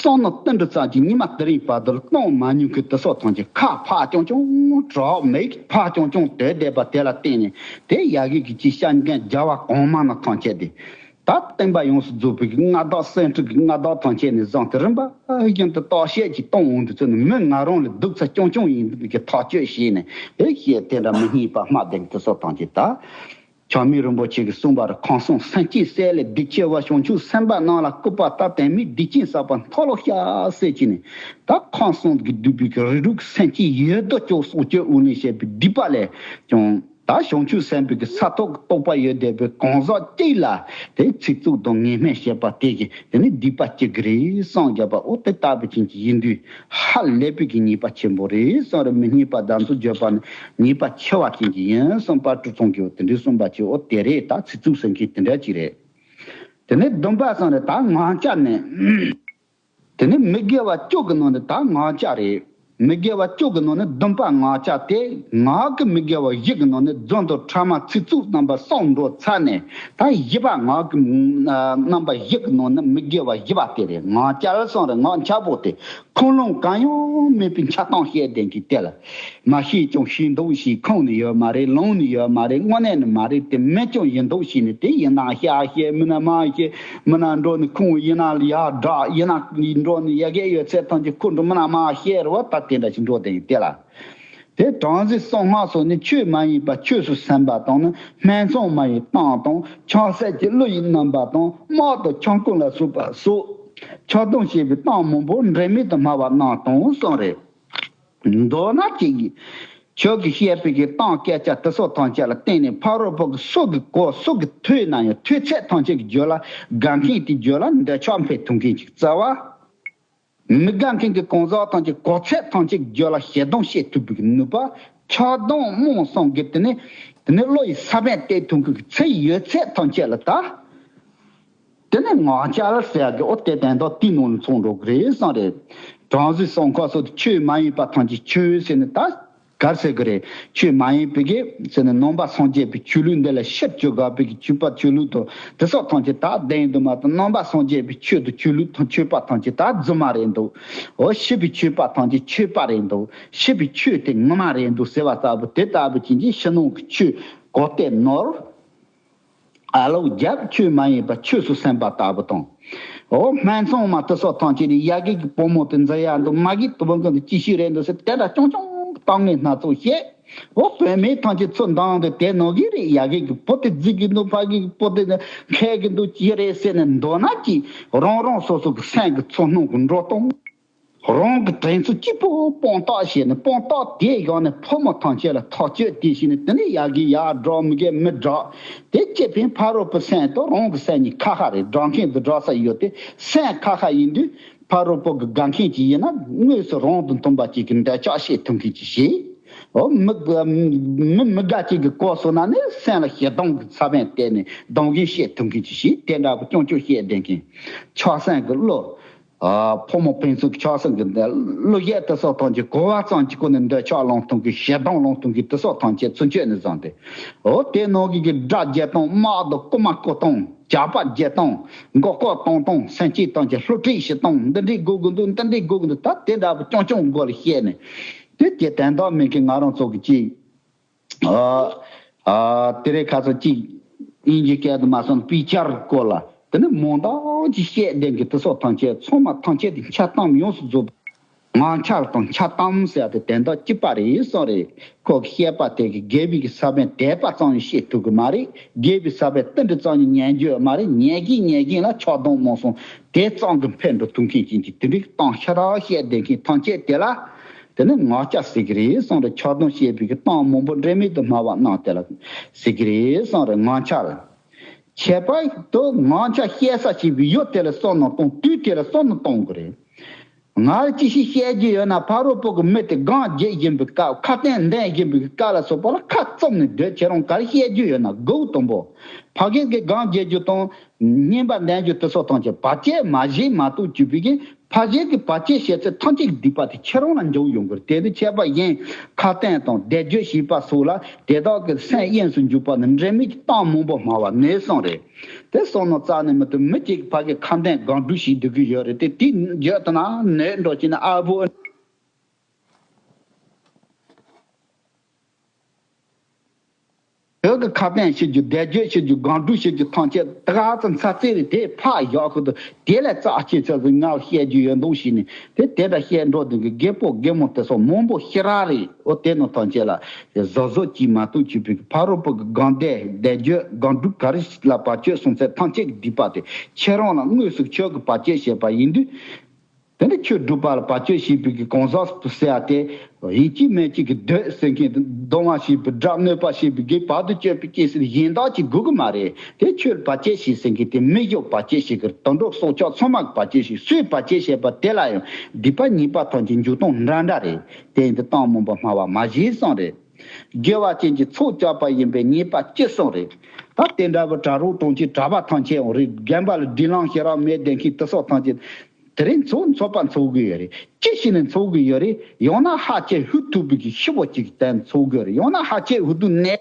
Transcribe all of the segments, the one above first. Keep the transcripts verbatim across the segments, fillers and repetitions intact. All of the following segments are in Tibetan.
བསམ་མནོ་ཏིལ་འབྲུ་ཙམ་གྱིས་ཉི་མ་དེ་རིང་བར་དུ་གཏོང་མ་མྱོང་གི་དེ་སོགས་ཐམས་ཅད་ཁ་ཕར་རྐྱང་རྐྱང་གྲགས་མེད་ཕར་རྐྱང་རྐྱང་དོད་བསྡད་པ་དེ་ལ་བརྟེན་ནས་དེ་ཡ་གི་གི་ཅི་བཤད་མཁན་རྒྱལ་བ་གོང་མ་རྣམས་ཐམས་ཅད་དེ། ད་བསྟན་པ་ཡོངས་སུ་རྫོགས་པའི་གི་མངའ་བདག་སེང་ཕྲུག་གི་མངའ་བདག་ཐམས་ཅད་ནས་བཟུང་སྟེ་རིམ་པ་བཞིན་དུ་བརྟག་དཔྱད་ཀྱིས་གཏོང་འོང་དུས་ཚོད་ནི་མི་ང་རང་ལ་སྡུག་ཚ་རྐྱང་རྐྱང་ཡིན་པའི་གི་ཐག་གཅོད་བྱས་ནས་ཨེ་ཤེས་དེ་འདྲ་མི་སྙན་པ་སྨྲ་བདེན་དེ་སོགས་ཐམས་ཅད་ད། ཆགས་མེད་རིན་པོ་ཆེ་གིས་གསུངས་པར་ཁམས་གསུམ་སེམས་ཅན་བསད་ལས་སྡིག་ཆེ་བ། བྱང་ཆུབ་སེམས་དཔའ་རྣམས་ལ་སྐུར་པ་བཏབ། དོན་མེད་སྡིག་ཅན་བསགས་པ་མཐོལ་ལོ་བཤགས་ཟེར་གྱིས་ནས། ད་ཁམས་གསུམ་གྱི་འདུས་པའི་གི་རིགས་དྲུག་སེམས་ཅན་ཡོད་དོ་ཅོག་སྲོག་གཅོད་དབུགས་ལེན་བྱེད་པའི་སྡིག་པ་ལས་ཀྱང་ད་བྱང་ཆུབ་སེམས་དཔའི་གི་ས་ཐོབ་ཀྱི་རྟོགས་པ་ཡོད་བསྡད་པའི་གང་ཟག་གཅིག་ལ་དེ་ཚིག་རྩུབ་དང་ངན་སྨྲས་བྱེད་པ་དེ་གིས་དེ་ནི་སྡིག་པ་སྐྱེ་གི་རེད་བསམ་བརྒྱབ་པ། འོ་དེ་ལྟ་བུ་ཅན་གྱི་ཡིན་དུས། ཧ་ལས་པའི་གི་ཉེས་པ་ཆེན་པོ་རེད་གསུངས་རེད། མི་སྙན་པ་བདག་འཛིན་བརྗོད་པ་ནི་ཉེས་པ་ཆེ་བ་ཅན་གྱི་ཡིན་གསུངས་པ། གྲུབ་ཚང་གིས་དེ་འདྲའི་གསུངས་པ་ཅིག་འོ་དེ་རེད། ད་ཚིག་རྩུབ་ཟེར་མཁན་དེ་འདྲ་ཅིག་རེད། དེ་ནས་བདུན་པ་གསུངས་རེད། ད་ངང་རྒྱལ་ནི། དེ་ནས་མི་དགེ་བ་བཅུ་གི་ནང་ནས་ད་ངང་རྒྱལ་རེད། མི་དགེ་བ་བཅུ་གི་ནང་ནས་བདུན་པ་ངང་རྒྱལ་དེ། ངག་གི་མི་དགེ་བ་བཞི་གི་ནང་ནས་རྫུན་དང་ཕྲ་མ་ཚིག་རྩུབ་རྣམ་པ་གསུམ་འགྲོ་ཚར་ནས། ད་བཞི་པ་ངག་གི་རྣམ་པ་བཞི་གི་ནང་ནས་མི་དགེ་བ་བཞི་པ་དེ་རེད། ངང་རྒྱལ་གསུངས་རེད། ངག་འཁྱལ་པོ་དེ། ཁུངས་ལུང་གང་ཡང་མེད་པའི་འཁྱལ་གཏམ་བཤད་བསྡད་མཁན་དེ་ལ། མ་ཤེས་ཀྱང་ཤེས་འདུག་ཤེས། ཁུངས་ནི་ཡོད་མ་རེད། ལུང་ནི་ཡོད་མ་རེད། དངོས་གནས་ནི་མ་རེད། དེ་མིན་ཀྱང་ཡིན་འདུག་ཤེས་ནས་དེ་ཡིན་ན་བཤད་བཤད། མིན་ན་མ་བཤད། མིན་ན་འགྲོ་ནི་ཁུངས་ཡིན་ན་ཡར་བསྒྲགས། ཡིན་ན་འགྲོ་ནི་ཡ་གི་ཡོད་ཚད་ཐམས་ཅད་ཁུ་འགྲོ། མིན་ན་མ་བཤད་རེད་བ། ད་དེ་འདྲ་ཞིག་འགྲོ་བསྡད་ཡིན་དེ་ལ། དེ་བྲམ་ཟེ་གསང་སྔགས་སོགས་ནི་ཆོས་མ་ཡིན་པ་ཆོས་སུ་སེམས་པ་དང་ནི་སྨད་འཚོང་མ་ཡི་གཏམ་དང་ཆང་སད་ཀྱི་གླུ་ཡི་རྣམ་པ་དང་དམག་དང་ཆང་ཀུན་ལ་སོགས་པ་སོགས་ཆགས་སྡང་བྱེད་པའི་གཏམ་མང་པོ་འབྲེལ་མེད་དུ་སྨྲ་བ་རྣམས་དང་གསུངས་རེད། མདོར་ན་གཅིག་གིས་ཁྱོད་ཀྱིས་བཤད་པའི་གི་གཏམ་སྐད་ཆ་དེ་སོགས་ཐམས་ཅད་ལ་བརྟེན་ནས་ཕ་རོལ་པོ་གི་སུ་གིས་གོ་སུ་གིས་ཐོས་ན་ཡང་ཐོས་ཚད་ཐམས་ཅད་ཀྱི་རྒྱུད་ལ་དགའ་མཁན་དེའི་རྒྱུད་ལ་འདོད་ཆགས་འཕེལ་ཐུབ་མཁན་ཅིག་རྩ་བ། མི་དགའ་མཁན་གྱི་གང་ཟག་ཐམས་ཅད་གོ་ཚད་ཐམས་ཅད་ཀྱི་རྒྱུད་ལ་ཞེ་སྡང་སྐྱེ་ཐུབ་པའི་ནུས་པ། ཆགས་སྡང་རྨོངས་གསུམ་གྱི་དེ་ནས་དེ་ནས་བློ་ཡི་ས་བོན་གཏད་ཐུབ་མཁན་གྱི་ཚེ་ཡོད་ཚད་ཐམས་ཅད་ལ་ད། དེ་ནས་ངང་རྒྱལ་ཟེར་ཡག་གི་འོ་དེ་དོན་དག་དེའི་ནང་ལ་ཚང་འགྲོ་གི་རེད་བསམ་རེད། བྲམ་ཟེ་གསང་སྔགས་སོགས་དེ་ཆོས་མ་ཡིན་པ་ཐམས་ཅད་ཆོས་ཟེར་ནས་ད། ག་རེ་ཟེར་གི་རེད། ཆོས་མ་ཡིན་པའི་གི་ཟེར་ནས་ནང་པ་སངས་རྒྱས་པའི་ཆོས་ལུགས་འདི་ལ་ཕྱིར་བཅོས་དགོས་པའི་གི་ཆོས་པ་ཆོས་ལུགས་དང་དེ་སོགས་ཐམས་ཅད་ད་བདེན་དུ་མ་དང་། ནང་པ་སངས་རྒྱས་པའི་ཆོས་དང་ཆོས་ལུགས་དང་ཆོས་པ་ཐམས་ཅད་ད་རྫུན་མ་རེད་འདུག་འོ་ཤི་བའི་ཆོས་པ་ཐམས་ཅད་ཆོས་པ་རེད་འདུག་ཤི་བའི་ཆོས་དེ་ངོ་མ་རེད་འདུག་ཟེར་བ་ལྟ་བུ་དེ་ལྟ་བུ་ཅན་གྱི་ཕྱི་ནང་གི་ཆོས་གོ་བདེ་ནོར། ཨ་ལོ་རྒྱབ་ཆོས་མ་ཡིན་པ་ཆོས་སུ་སེམས་པ་ལྟ་བུ་དང་། འོ་སྨད་འཚོང་མ་དེ་སོགས་ཐམས་ཅད་ནི་ཡ་གི་གི་བུ་མོ་དེ་འཛིན་ཡག་འདུག་མ་གི་དེ་བུ་མོ་དེ་ཅི་ཞིག་རེད་འདུག་ཟེར་དེ་འདྲ་རྐྱང་རྐྱང་གཏམ་ངན་སྣ་ཚོགས་བཤད། འོ་བུད་མེད་ཐམས་ཅད་ཚུར་འདང་དུ་དེ་ནང་གི་རེད། ཡ་གི་གི་བུ་དེ་རྫི་གི་འདུག་ཕ་གི་གི་བུ་དེ་མཁས་གི་འདུག་ཅི་རེད་ཟེར་ནས་མདོར་ན་ཅི་རང་རང་སོ་སོ་གི་སེམས་ཀྱི་ཚོར་སྣང་གི་འགྲོ་སྟངས། རང་གི་དྲན་ཚུལ་གཅིག་པུ་དཔང་རྟགས་བྱས་ནས་དཔང་རྟགས་དེའི་སྒང་ནས་ཕོ་མོ་ཐམས་ཅད་ལ་ཐག་གཅོད་དེ་བྱས་ནས་དེ་ནས་ཡ་གི་ཡ་བསྒྲགས། མི་གི་མི་བསྒྲགས། དེ་སྐྱེ་ཕན་ཕ་རོལ་པོའི་སེམས་དང་རང་གི་སེམས་གཉིས་ཁ་ཁ་རེད། བསྒྲགས་མཁན་དང་བསྒྲགས་ས་ཡོད་དེ། སེམས་ཁ་ཁ་ཡིན་དུས་ཕ་རོལ་པོ་གི་དགའ་མཁན་ཅིག་ཡིན་ན་དངོས་སུ་རང་དང་མཐུན་པ་ཅིག་གི་འདོད་ཆགས་བྱེད་ཐུབ་མཁན་ཅིག་བྱེད། འོ་མི་མི་མི་དགའ་ཅིག་གི་གོ་སོང་ན་ནི་སེམས་ལ་ཞེ་སྡང་གི་ས་བོན་བཏབ་ནས་སྡང་ཞེན་བྱེད་ཐུབ་མཁན་ཅིག་བྱེད། དེ་འདྲ་བོ་རྐྱང་རྐྱང་བཤད་བསྡད་མཁན་ཆགས་སེམས་ཀྱི་བློ། ཨ་ཕོ་མོ་ཕན་ཚུན་ཆགས་སེམས་ཀྱི་བློ་བཤད་དེ་སོགས་ཐམས་ཅད་གོ་བ་ཙམ་གྱི་སྒོ་ནས་འདོད་ཆགས་སློང་ཐུབ་མཁན། ཞེ་སྡང་སློང་ཐུབ་མཁན་དེ་སོགས་ཐམས་ཅད་ཚུན་ཆད་ནས་བཟུང་སྟེ། འོ་དེ་ནང་གི་གི་དགྲ་བརྒྱད་སྟོང་། དམག་དང་རྐུན་མ་དགུ་སྟོང་། ཇག་པ་བརྒྱད་སྟོང་། མགོ་སྐོར་སྟོང་སྟོང་། སེམས་ཅན་ཐམས་ཅད་བསླུ་བྲིད་བཞི་སྟོང་། འདི་འདྲའི་དགོས་ཀྱི་འདུག་འདི་འདྲའི་དགོས་ཀྱི་འདུག་ད་དེ་འདྲ་བོ་རྐྱང་རྐྱང་སྒོ་ལ་བཤད་ནས། དེ་དེ་དོན་དག་མེད་མཁན་ང་རང་ཚོ་གི་ཅིག་ཨ་ཨ་དེ་རིང་ཁ་སང་ཅིག་དབྱིན་ཇིའི་སྐད་དུ་མ་སོང་པི་ཅར་སྐོར་ལ་དེ་ནི་མང་དག་ཅིག་བཤད་བསྡད་མཁན་དེ་སོགས་ཐམས་ཅད་ཚང་མ་ཐམས་ཅད་དེ་འཁྱལ་གཏམ་ཡོངས་སུ་རྫོགས་པ། ངང་འཁྱལ་དང་འཁྱལ་གཏམ་ཟེར་ཡག་དེ་དོན་དག་གཅིག་པ་རེད་གསུངས་རེད། ཁོ་གི་བཤད་པ་དེ་གི་དགེ་བའི་གི་ས་བོན་དེ་པ་ཙམ་ཡང་བཤད་ཐུབ་གི་མ་རེད། དགེ་བའི་ས་བོན་དེ་འདྲ་ཙམ་ཡང་ཉན་རྒྱུ་ཡོད་མ་རེད། ཉན་གིན་ཉན་གིན་ལ་ཆགས་སྡང་རྨོངས་གསུམ་དེ་ཙམ་གི་འཕེལ་འགྲོ་ཐུབ་མཁན་ཅན་གྱི་དེ་འདྲའི་གཏམ་ཤ་སྟག་བཤད་བསྡད་མཁན་ཐམས་ཅད་དེ་ལ། དེ་ནི་ངང་འཁྱལ་ཟེར་གི་རེད་གསུངས་རེད། ཆགས་སྡང་བྱེད་པའི་གི་གཏམ་མང་པོ་འབྲེལ་མེད་དུ་སྨྲ་བ་རྣམས་དེ་ལ་ཟེར་གི་རེད་གསུངས་རེད། ངང་འཁྱལ། ཁྱད་པར་དུ་ངང་འཁྱལ་བཤད་ས་བྱེད་པའི་ཡུལ་དེ་ལ་བསམ་མནོ་གཏོང་། དུས་དེ་ལ་བསམ་མནོ་གཏོང་གི་རེད། ང་ལ་ཅི་ཞིག་བཤད་རྒྱུ་ཡོད་ན་ཕ་རོལ་པོ་གི་མི་དེ་སྒང་བརྒྱབ་བཞིན་པའི་སྐབས། ཁ་གཏད་འདོན་བཞིན་པའི་སྐབས་ལ་སོགས་པ་ལ་ཁ་བཙུམ་ནས་སྡོད། ཁྱེད་རང་ག་རེ་བཤད་རྒྱུ་ཡོད་ན་སྒུག་དང་པོ། ཕ་གི་གི་སྒང་བརྒྱབ་རྒྱུ་དང་སྙན་པ་འདོན་རྒྱུ་དེ་སོགས་ཐམས་ཅད་བར་ཆད་མ་བྱེད་མ་གཏོགས་བཅུག་པའི་གི་ཕ་གཞན་གྱི་བར་ཆད་བྱེད་ཚད་ཐམས་ཅད་ཀྱི་སྡིག་པ་དེ་ཁྱེད་རང་ལ་འཇོག་ཡོང་གི་རེད། དེ་ནི་ཁྱད་པར་གཞན་ཁ་བསྟན་དང་བཟླས་བརྗོད་བྱས་པ་སོགས་ལ་དེ་དག་གི་སེམས་དབྱིངས་སུ་འཇུག་པ་ནི་འབྲེལ་མེད་ཀྱི་གཏམ་མང་པོ་སྨྲ་བ་ནོར་སོང་རེད། དེ་སོང་ན་རྩ་ནས་མི་ཐུབ། མི་གཅིག་གིས་ཕ་གི་ཁ་བསྟན་སྒང་སྒྲུབ་བྱེད་སྡོད་ཀྱི་ཡོད་རེད་དེ། དེ་བརྗོད་ཐུབ་ན་ནོར་འགྲོ་ཅིག་ན་ཨ་བོ། བོད་ཀྱི་ཁ་བསྟན་བྱེད་རྒྱུ། བཟླས་བརྗོད་བྱེད་རྒྱུ། སྒང་སྒྲུབ་བྱེད་རྒྱུ་ཐམས་ཅད་ད་ག་ཚོད་ཚ་ཚེ་རེ་དེ་ཕར་བཞག་ཁུལ་དུ་དེ་ལས་རྩ་ཆེ་ཚད་ཟིག་ང་ལ་བཤད་རྒྱུ་ཡོད་མདོག་བྱས་ནས་དེ་དེ་འདྲ་བཤད་འགྲོ་དུས་ཀྱི་རྒད་པོ་རྒད་མོ་དེ་སོགས་མང་པོ་ཞེ་དྲག་རེད། འོ་དེ་ནང་ཐམས་ཅད་ལ་གཟབ་གཟབ་གྱིས་མ་གཏོགས་བྱས་པའི་ཕ་རོལ་པོ་གི་སྒང་བཟླས་བཟླས་བརྗོད་སྒང་སྒྲུབ་ག་རེ་ལ་བར་ཆད་སོང་ཚད་ཐམས་ཅད་ཀྱི་སྡིག་པ་དེ་ཁྱེད་རང་ལ་དངོས་སུ་ཁྱོད་ཀྱིས་བར་ཆད་བྱས་པ་ཡིན་དུས། དེ་ནི་ཆོས་སྒྲུབ་པ་ལ་བར་ཆད་བྱེད་པའི་གི་གང་ཟག་ཟེར་ཡ་དེ། ཡིན་གཅིག་མིན་གཅིག་གི་འདོད་ཟེར་མཁན་དེ། སྡང་བ་བྱེད་པའི་དགྲ། གནོད་པ་བྱེད་པའི་དགེ། བར་དུ་གཅོད་པའི་སྐྱེ་སྲིད་གཞན་དག་ཅིག་དགོས་ཀྱི་མ་རེད། དེ་ཆོས་ལ་བར་ཆད་བྱེད་ཟེར་མཁན་དེ་མི་གཞན་བར་ཆད་བྱེད་ཀྱི་རེད། དུད་འགྲོ་སྲོག་ཆགས་ཚང་མ་གི་བར་ཆད་བྱེད། སུས་བར་ཆད་བྱས་པ་དེ་ལ་ཡང་སྡིག་པ་ཉེས་པ་ཐམས་ཅད་འཇུག་སྟངས་འདྲ་འདྲ་རེད། དེ་ཡིན་དུས་གཏམ་མང་པོ་སྨྲ་བ་མ་བྱེད་གསུངས་རེད། དགེ་བ་ཅན་གྱི་ཚོགས་བསྐྱབས་པ་ཡིན་པས་ཉེས་པ་ཅི་གསུངས་རེད། ད་དེ་འདྲ་བུ་གྲྭ་རོགས་གྲོང་ཁྱེར་གྲྭ་པ་ཐམས་ཅད་འོང་རེད། རྒན་པ་ལ་སྒྲིག་ལམ་ཞེ་དྲག་མེད་བསྡད་མཁན་དེ་སོགས་ཐམས་ཅད་དེ་རིང་ཚོགས་འཚོགས་པ་འཚོགས་གི་ཡོད་རེད། ཅི་བྱས་ནས་འཚོགས་གི་ཡོད་རེད། ཡང་ན་ཧ་ཅང་ཧུད་ཐུབ་པའི་གི་ཤི་བོ་ཅིག་གི་སྟེང་འཚོགས་གི་ཡོད་རེད། ཡང་ན་ཧ་ཅང་ཧུད་དུ་ནས་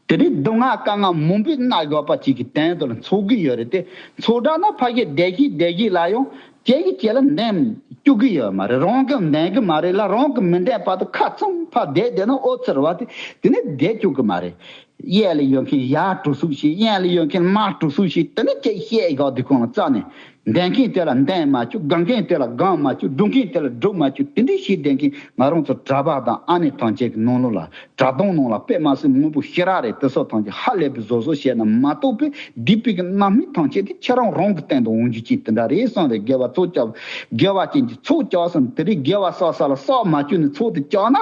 དེ་རིང་སྡུག་བསྔལ་དཀའ་ངལ་མང་པོའི་མནར་དགོས་པ་ཅིག་གི་སྟེང་དུ་འཚོགས་གི་ཡོད་རེད་དེ། འཚོགས་དྲགས་ན་ཕ་གི་བསྡད་ཤིག་བསྡད་ཤིག་ལ་ཡང་ཅེ་གི་ཅེ་ལ་འདེམས་བཅུག་གི་ཡོད་མ་རེད། རང་གི་འདེམས་གི་མ་རེད་ལ། རང་གི་མི་འདེམས་བར་དུ་ཁ་ཚུམ་ཕར་བསྡད་བསྡད་ན་ཨོ་ཚེར་བ་དེ་དེ་ནས་བསྡད་བཅུག་གི་མ་རེད། གཡས་ལ་ཡོད་མཁན་ཡར་འགྲོ་སུག་ཤིག་གཡོན་ལ་ཡོད་མཁན་མར་འགྲོ་སུག་ཤིག་དེ་ནས་ཅེ་བཤད་དགོས་དུས་གང་ལ་རྩ་ནས་འདེམས་མཁན་དེ་ལ་འདེམས་མ་བཅུག་སྒང་མཁན་དེ་ལ་སྒང་མ་བཅུག་སྒྲུབ་མཁན་དེ་ལ་སྒྲུབ་མ་བཅུག་དེ་འདྲ་ཞིག་བསྡད་མཁན་ང་རང་ཚོ་གྲྭ་པ་དང་ཨ་ནེ་ཐམས་ཅད་ཀྱི་ནང་ལོགས་ལ་གྲྭ་གདོང་ནང་ལ་དཔེ་མ་སྲིད་མང་པོ་ཞེ་དྲག་རེད། དེ་ཚོ་ཐམས་ཅད་ཧ་ལས་པའི་བཟོ་བཟོ་བྱས་ན་མ་གཏོགས་པའི་སྡིག་པའི་གི་རྣམ་སྨིན་ཐམས་ཅད་དེ་ཁྱེད་རང་རང་གི་སྟེང་དུ་འོང་རྒྱུ་ཅིག་དེ་འདྲ་རེད་གསུངས་རེད། དགེ་བ་ཚོགས་བསྐྱབས། དགེ་བ་ཅན་གྱི་ཚོགས་བསྐྱབས་སོང་། དེ་རིང་དགེ་བ་བསགས་ས་ལ་བསགས་མ་བཅུག་ནས་ཚོགས་དེ་བསྐྱབས་ན།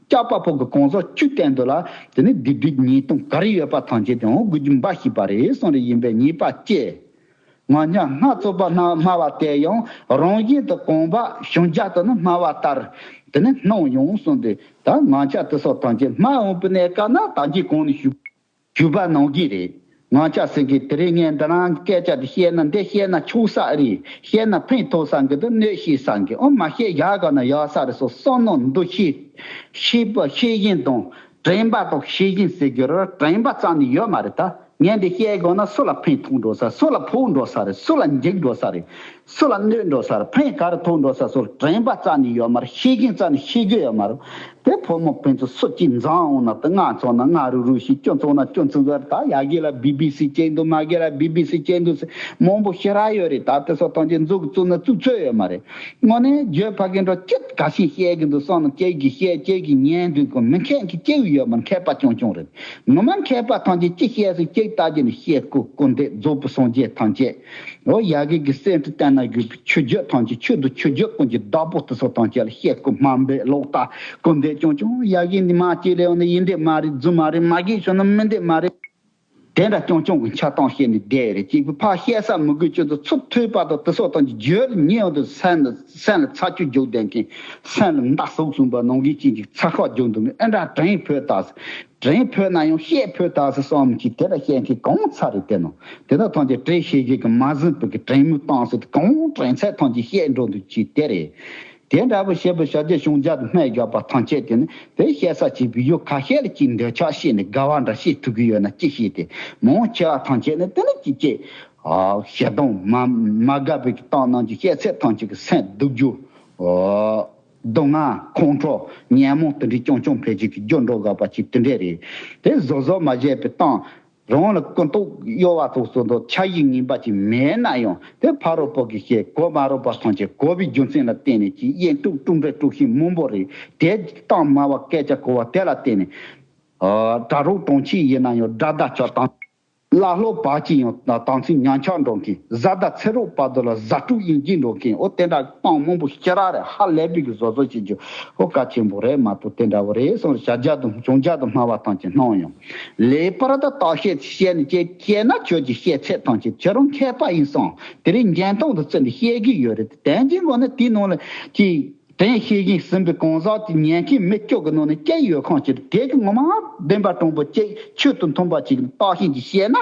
བསྐྱབས་པ་པོ་གི་གང་ཟག་བཅུ་སྟེང་དུ་ལ་དེ་ནི་སྡིག་སྒྲིབ་ཉེས་ལྟུང་ག་རེ་ཡོད་པ་ཐམས་ཅད་དེ་འོང་དགོས་རྒྱུ་འབའ་ཞིག་པ་རེད་གསུངས་རེད། ཡིན་པས་ཉེས་པ་སྐྱེ། ང་ཚོ་སྣ་ཚོགས་པ་སྣ་སྨྲ་བ་དེ་ཡང་རང་བཞིན་དུ་གོམས་པ་བྱུང་རྒྱ་དུ་ནི་སྨྲ་བ་ལྟར་དེ་ནི་སྣང་ཡོང་གསུངས་ཏེ། ད་ང་ཚོ་དེ་སོགས་ཐམས་ཅད་སྨྲ་འོང་པའི་གནས་སྐབས་ན་ད་གིན་གོང་ནས་ཞུས། ཞུས་པ་ནང་བཞིན་རེད། ང་ཅག་སེང་གེ་དེ་རིང་ངས་འདི་རང་སྐད་ཆ་འདི་བཤད་ན་འདི་བཤད་ན་ཆོག་ས་རེད། བཤད་ན་ཕན་ཐོགས་ས་གི་འདི་གནོད་ཤེས་ས་གི་ཨོ་མ་བཤད་ཡག་ག་ན་ཡག་ས་རེད་སོ་བསམ་ནོ་འདུ་ཤེས། ཤེས་པ་ཤེས་བཞིན་དང་དྲན་པ་དང་ཤེས་བཞིན་ཟེར་རྒྱུ་ར་དྲན་པ་རྩ་ནས་ཡོད་མ་རེད་ད། ངས་འདི་བཤད་དགོས་ན་སུ་ལ་ཕན་ཐོགས་འགྲོ་ས། སུ་ལ་ཕོག་འགྲོ་ས་རེད། སུ་ལ་འཇིགས་འགྲོ་ས་རེད། སུ་ལ་གནོད་འགྲོ་ས་རེད། ཕན་ག་རེ་ཐོགས་འགྲོ་ས་སོ་དྲན་པ་རྩ་ནས་ཡོད་མ་རེད། ཤེས་བཞིན་རྩ་ནས་ཤེས་ཀྱི་ཡོད་མ་རེད། དེ་ཕོ་མོ་ཕན་ཚུན་སུ་གཅིག་འཛིང་འོང་ན་དེ་ང་ཚོ་ན་ང་རུ་རུ་ཞིག་ཁྱོད་ཚོ་ན་ཁྱོད་ཚོ་ཟེར། ད་ཡ་གི་ལ་བི་བི་སི་བྱས་འདུག་མ་གི་ལ་བི་བི་སི་བྱས་འདུག་ཟེར་མང་པོ་ཞེ་དྲག་ཡོད་རེད། ད་དེ་ཚོ་ཐམས་ཅད་མཛུབ་གུ་བཙུགས་ན་བཙུགས་ཚོད་ཡོད་མ་རེད། དངོས་གནས་བརྗོད་ཕ་གི་འགྲོ་ཅི་ག་ཤེས་བཤད་གི་འདུག་བསམ་ན་ཁྱེད་ཀྱིས་བཤད། ཁྱེད་ཀྱིས་ཉན་འདུག་གོ་མི་མཁས་གི་སྐྱེ་བོ་ཡོད་མ་རེད། མཁས་པ་རྐྱང་རྐྱང་རེད། ངོ་མ་མཁས་པ་ཐམས་ཅད་ཅི་བཤད་སུ་ཅིག་ལྟ་རྒྱུ་ནི་བཤད་སྐུ་སྐུར་འདེབས་རྫོགས་པའི་སངས་རྒྱས་ཐམས་ཅད། འོ་ཡ་གི་གི་སེམས་ཁྲིད་བསྟན་ན་དགོས་པའི་ཆོས་བརྒྱུད་ཐམས་ཅད་ཆོས་དང་ཆོས་བརྒྱུད་ཀུན་གྱི་བདག་པོ་དེ་ཚོ་ཐམས་ཅད་ལ་བཤད་སྐུ་སྨ་འབེབས་ལོག་ལྟ་སྐུར་འདེབས་རྐྱང་རྐྱང་། ཡ་གི་འདི་མ་ཅི་ལས་འོང་ནི་ཡིན་འདི་མ་རེད། རྫུན་མ་རེད། མ་གི་བྱུང་ན་མིན་འདི་མ་རེད། དེ་འདྲ་རྐྱང་རྐྱང་གི་འཆལ་གཏམ་བཤད་ནས་བསྡད་རེད། གཅིག་པུ་ཕར་བཤད་ས་མི་དགོས། ཁྱོད་ཚོ་ཚུར་ཐོས་པ་དང་དེ་སོགས་དང་གི་བརྗོད་ཉན་འོང་དུས་སེམས་ལ་སེམས་ལ་ཚ་ཆུ་རྒྱུག་བསྡད་མཁན་སེམས་ལ་མདའ་ཟུག་གསུངས་པ་ནང་བཞིན་གཅིག་གཅིག་ཚ་ཁ་རྒྱུག་འདུག་མི་ཨེ་འདྲ་དྲན་ཕོད་ད། དྲན་ཕོད་ན་ཡང་བཤད་ཕོད་ད་ཟེར་བསམ་གྱི་དེ་ལ་བཤད་མཁན་གང་ཚ་རེད་དེ་ནོ། དེ་དག་ཐམས་ཅད་དྲན་ཤེས་ཀྱི་གི་མ་ཟིན་པའི་གི་དྲན་མོས་བཏང་ཟེར་གང་དྲན་ཚད་ཐམས་ཅད་བཤད་འགྲོ་འདུག་ཅིག་དེ་རེད། དེ་འདྲ་བོ་བཤད་པའི་ཞབས་རྗེས་བྱུང་རྒྱ་དང་སྨད་རྒྱག་པ་ཐམས་ཅད་དེ་ནི་དེ་བཤད་ས་གཅིག་པུ་ཡོད་ཁ་ཤས་ལ་གཅིག་འདོད་ཆགས་བཤད་ནས་དགའ་བ་འདྲ་བཤད་ཐུབ་ཀྱི་ཡོད་ན་ཅི་ཤེས་ཏེ། མང་ཆེ་བ་ཐམས་ཅད་ནི་དེ་ནི་ཅི་སྐྱེ། ཞེ་སྡང་མ་མ་དགའ་བའི་གི་བཏང་གནང་གི་བཤད་ཚད་ཐམས་ཅད་ཀྱི་སེམས་སྡུག་རྒྱུ། སྡུག་བསྔལ་ཁོང་ཁྲོ་ཉོན་མོངས་དེ་འདྲའི་རྐྱང་རྐྱང་ཕལ་ཆེར་གྱི་རྒྱུ་འགྲོ་དགོས་པ་ཅིག་དེ་འདྲས་རེད། དེ་བཟོ་བཟོ་མ་བྱས་པའི་བཏང་རང་ལ་ཀུན་རྟོག་གཡོ་བ་ཐོག་སོ་དོ་ཆ་ཡི་ངན་པ་ཅིག་མེད་ན་ཡང་དེ་ཕ་རོལ་པོ་གི་བཤད་གོ་མ་རོགས་པ་ཐམས་ཅད་གོ་བའི་རྒྱུ་མཚན་ལ་བརྟེན་ནས་ཀྱི་གཡེང་དཀྲུག་དཀྲུག་འདྲ་དཀྲུག་ཤིང་མང་པོ་རེད། དེ་བཏང་སྨྲ་བ་སྐད་ཆ་གོ་བ་དེ་ལ་བརྟེན་ནས་གྲྭ་རོགས་གྲོང་ཁྱེར་ཡིན་ན་ཡང་དགྲ་ཟླ་ཆགས་དང་། བླ་སློབ་བར་གྱི་ཡང་དམ་ཚིག་ཉམས་ཆག་འགྲོ་མཁན། བཟའ་ཟླ་ཚེ་རོགས་བར་དུ་ལ་བཟའ་དཀྲུག་གཡེང་འགྱེད་འགྲོ་མཁན། འོ་དེ་འདྲ་གཏམ་མང་པོ་ཞེ་དྲག་རེད། ཧ་ལས་པའི་གི་བཟོ་བཟོ་བྱེད་རྒྱུ་ཨོ་གལ་ཆེན་པོ་རེད་མ་གཏོགས་དེ་འདྲ་བོ་རེད་གསུངས། བྱ་རྒྱ་དང་བྱུང་རྒྱ་དང་སྨྲ་བ་ཐམས་ཅད་སྣང་ཡང་ལེགས་པར་དུ་བརྟག་དཔྱད་བྱས་ནས་ཀྱེ་སྐྱེས་ན་ཁྱོད་ཀྱི་བཤད་ཚད་ཐམས་ཅད་ཁྱེད་རང་མཁས་པ་ཡིན་སོང་། དེ་རིང་འཇོན་ཐང་དུ་བརྩིས་ནས་བཤད་གི་ཡོད་རེད། དེ་འཇོན་དགོས་ན་དེའི་ནང་ལ་ཀྱེ། དྲན་ཤེས་བཞིན་ཟིན་པའི་གང་ཟག་དེ་ཉན་མཁན་མི་བཅུ་གི་ནང་ནས་སྐྱེས་ཡོད་ཁང་ཅིག་དེ་གི་ངོ་མ་བདེན་པ་དྲང་པོ་སྐྱེས་ཆོས་དང་མཐུན་པ་ཅིག་བརྟག་ཤིང་ཅིག་བཤད་ན།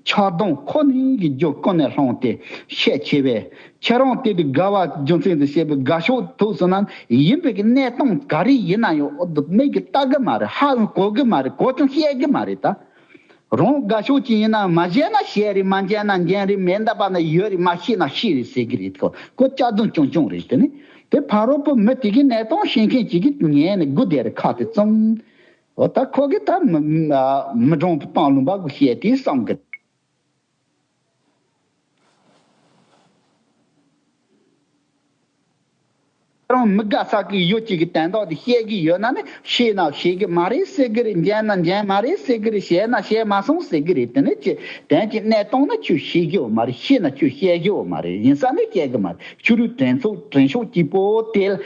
ཆགས་སྡང་ཁོ་ནས་ཀྱི་རྒྱུ་ཀུན་ནས་བསླངས་ཏེ་བཤད་ཆེ་བས། ཁྱེད་རང་དེ་དུས་དགའ་བ་རྒྱུ་མཚན་དུ་བཤད་པའི་དགའ་ཕྱོགས་ཐུག་སོང་ན་ཡིན་པའི་གི་གནས་སྟངས་ག་རེ་ཡིན་ན་ཡང་ཨོ་དུ་མིག་གིས་ལྟ་གི་མ་རེད། ཧ་ལམ་གོ་གི་མ་རེད། གོ་ཀྱང་བཤད་གི་མ་རེད་ད། རང་དགའ་ཕྱོགས་ཅིག་ཡིན་ན་མ་བཤད་ན་བཤད་རེད། མ་མཇལ་ན་མཇལ་རེད། མེད་འདབ་པ་ན་ཡོད་རེད། མ་ཤེས་ན་ཤེས་རེད་ཟེར་གི་རེད། ཁོ་ཁོ་སྐྱག་རྫུན་རྐྱང་རྐྱང་རེད། དེ་ནི་དེ་ཕ་རོལ་པོ་མི་དེ་གི་གནས་སྟངས་ཤེས་མཁན་ཅིག་གིས་ཉན་ནས་སྒུག་བསྡད་རེད། ཁ་དེ་བཙུམ། འོ་ད་ཁོ་གིས་ད་མི་མི་མི་འགྲོང་པོ་སྟོང་ལུང་པ་གི་བཤད་དེ་བསམ་གི། རང་མི་དགའ་ས་གི་ཡོད་ཅིག་གི་དན་རྟགས་དེ་བཤད་གི་ཡོད་ན་ནི་ཤེས་ན་ཤེས་གི་མ་རེད་ཟེར་གི་རེད། མཇལ་ན་མཇལ་མ་རེད་ཟེར་གི་རེད། བཤད་ན་བཤད་མ་སོང་ཟེར་གི་རེད། དེ་ནི་ཅི་དན་གྱི་གནས་སྟངས་ན་ཁྱོད་ཤེས་གི་ཡོད་མ་རེད། ཤེས་ན་ཁྱོད་བཤད་གི་ཡོད་མ་རེད། ཡིན་ས་ནི་བཤད་གི་མ་རེད། ཕྱི་རོལ་དྲན་ཚོགས་དྲན་ཤོག་གཅིག་པོ་དེ་ལ་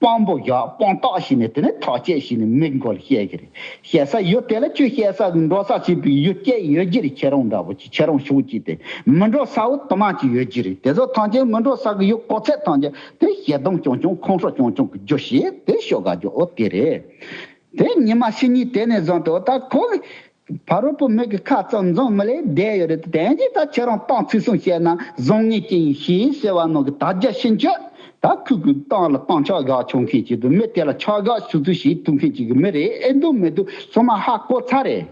དཔང་པོ་བཞག་དཔང་རྟགས་ཤིག་ནས་དེ་ནི་ཐག་བཅད་ཤིག་ནས་མི་མགོ་ལ་བཤད་གི་རེད། བཤད་ས་ཡོད་དེ་ལ་ཁྱོད་བཤད་ས་གི་འགྲོ་ས་བྱེད་པའི་ཡུལ་སྐད་ཡོད་རྒྱུ་རེད། ཁྱེད་རང་འདྲ་པོ་ཅིག་ཁྱེད་རང་ཤོག་ཅིག་དེ་མི་འགྲོ་ས་བོ་དུ་མ་ཅིག་ཡོད་རྒྱུ་རེད། དེ་ཚོ་ཐམས་ཅད་མི་འགྲོ་ས་གི་ཡུལ་གོ་ཚད་ཐམས་ཅད་དེ་ཞེ་སྡང་རྐྱང་རྐྱང་ཁོང་ཁྲོ་རྐྱང་རྐྱང་གི་རྒྱུ་ཞིག་དེ་ཤོད་དགའ་རྒྱུ་ཨོ་དེ་རེད། དེ་ཉི་མ་ཕྱི་གཉིས་དེ་ནས་བཟུང་སྟེ་ཨོ་ད་ཁོ་གི་ཕ་རོལ་པོ་མི་གི་ཁ་ཙམ་འཛོམས་མི་ལས་བསྡད་ཡོད་རེད། དེ་དན་གྱིས་ད་ཁྱེད་རང་གཏམ་ཚིག་གསུམ་བཤད་ན་བཟང་ངན་ཅི་ཡིན་ཤེས་ཟེར་བ་ནང་གི་དར་རྒྱས་ཕྱིན་ཆད་ད་ཁོས་གི་གཏམ་ལ་གཏམ་ཆག་ག་ཆོག་མཁན་ཅིག་འདུག་མི་དེ་ལ་ཆག་ག་ཆུ་ཚོད་ཞིག་ཐུག་མཁན་ཅིག་གི་མི་རེད། ཨེ་འདུག་མི་འདུག་ཚང་མ་ཧ་གོ་ཚར་རེད།